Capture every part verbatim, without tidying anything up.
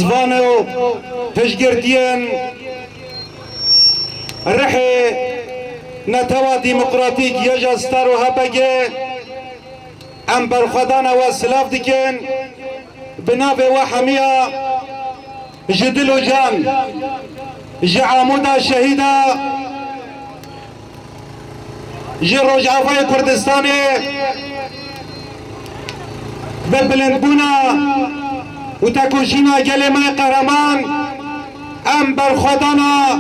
Zvanê û piştgirtiyên rihê Netewa Demokratîk YJA Star û HPG, em berxwedana we silav dikin. Bi navê we hemiya ji dil û can, ji Amuda Şehîda, ji Rojavayê Kurdistanê, bi bilindbûna û tekoşîna gelê me qehreman, em berxwedana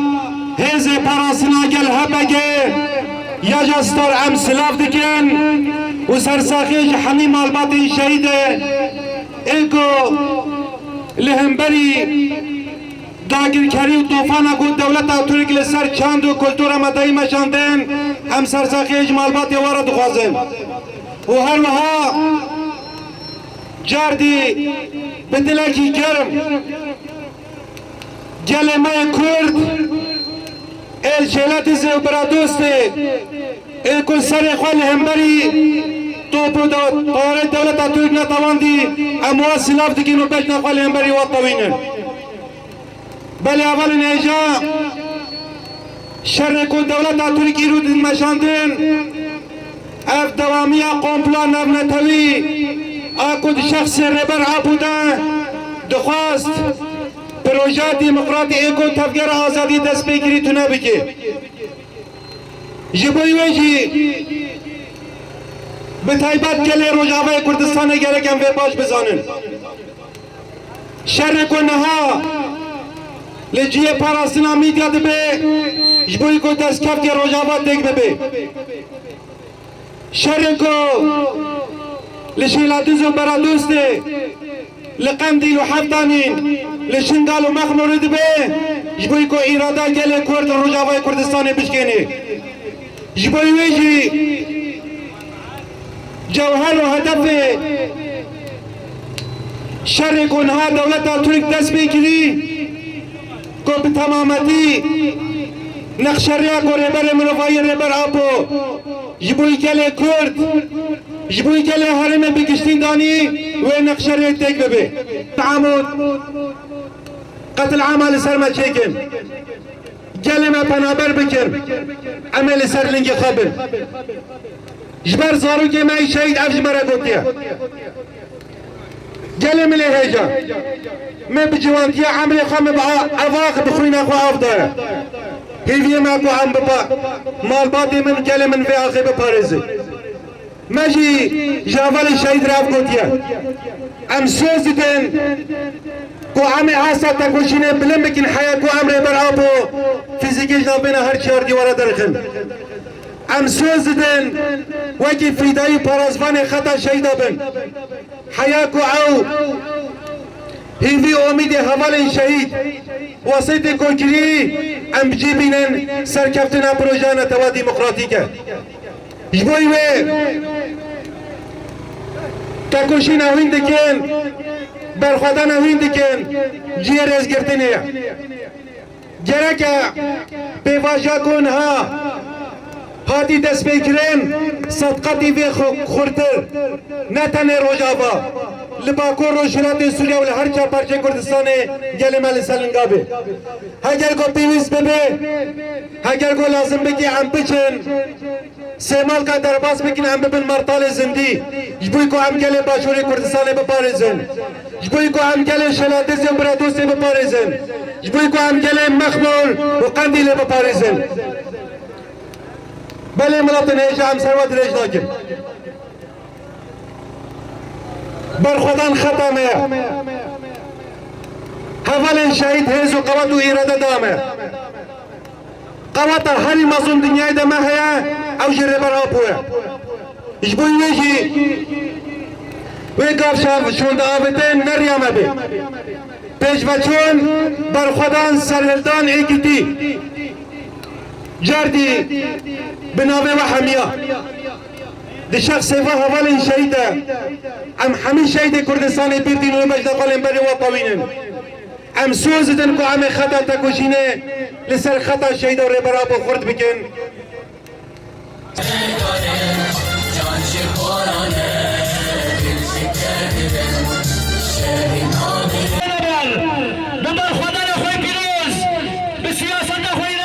Hêzê Parastina Gel HPG YJA Star em silav dikin û sersaxiyê ji hemî malbatên şehîdê ê ku li hemberî dagirkerî û tofana ku dewleta Tirk li ser çand û kultura me dayî meşandin, em sersaxiyê ji malbatê we re dixwazin. Û her wiha cardî bi dilekî germ gelê me yê Kurd ê li Şêladizê û Biradostê ê ku serê xwe li hemberî top û da-, tayarê dewleta Tirk netewandî, em wan silav dikin û bejna xwe li hemberî wan tewînin. Belê hevalên hêja, şerê ku dewleta Tirk îro didin meşandin, ev dewamiya komploya navnetewî a ku di şexsê Rêber Apo de dixwest projeya demokratî ê ku Tevgera Azadî destpêkirî tune bike. Ji bo wê jî bi taybet gelê Rojavayê Kurdistanê gerek em vê baş bizanin. Şerê ku niha li cihê parastina medya dibe, ji bo ku destkeftê Rojava têk bibe. Şerê ku li Şêladiz û Beradostê, li Qendîl û Heftanî, li Şingal û Mexmûrê dibe, ji bo ku îrada gelê Kurd li Rojavayê Kurdistanê bişkêne. Ji bo wê jî cewher û hedefê şerê ku niha dewleta Tirk dest pê kirî, ku bi temametî nexşeriya ku Rêberê Mirovayî Rêber Apo ji bo gelê Kurd, ji bo gelê herêmê bi giştî danî, wê nexşerê têk bibe. Amûd, qetil ama li ser me çêkin. Gelê me penaber bikin. Em ê li ser lingê xwe bin. Ji ber zarokê me yî şehîd ev ji me re gotiye. Gelê min ê hêja. Me bi ciwantiya emrê xwe me bi a-, ev ax bi xwîna xwe av daye. Hêviyê me ku em bipa-, malbatê min, gelê min vê axê biparêzin. Me jî ji hevalên şehîd re ev gotiye. Em soz didin ku em ê asta tekoşînê bilind bikin, heya ku em Rêber Apo fîzîkî ji navbêna her çar dîwara derxin. Em soz didin wekî fîdayî parasvanê xeta şehîda bin. Heya ku ew hêvî û umîdê hevalên şehîd, wesêtê ku kirî, em bi cî bînin serkeftina projeya Netewa Demokratîk e. Ji bo wê tekoşîna hûn dikin, berxwedana hûn dikin, cihê rêzgirtinê ye. Gereke pêvajoya ku niha hatî destpêkirin, sed qetî vê xu-, xurtir, ne tenê Rojava, li Bakur, Rojhilatê Sûriye û li her çar parçeyê Kurdistanê gelê me li ser linga be. Heger ku pêwîst bibe, heger ku lazim bike em biçin, Sêmalka derbas bikin, em bibin mertalê zindî. Ji bo ku em gelê Başûrê Kurdistanê biparêzin. Ji bo ku em gelê Şeladizê û Biradostê biparêzin. Ji bo ku em gelê Mexmûr û Qendîlê biparêzin. Belê miletên hêja, em ser we dirêj nakin. Berxwedan xeta me ye. Hevalên şehîd hêz û qewet û îrade da me. Qeweta herî mezin dinyayê de me heye, ew jî Rêber Apo ye. Ji bo wê jî wê gav şav şûnde avêtin neriya me bê. Pêşveçûn, berxwedan, serhildan, êkîtî. Cardî bi navê we hemiya. Di şexsê ve hevalên şehîd de, em hemî şehîdê Kurdistanê bîr dîn û bejna xwe li hemberî we tewînin. Em soz didin ku em ê xeta tekoşînê li ser xeta şehîda Rêber Apo xurt bikin. Xweyre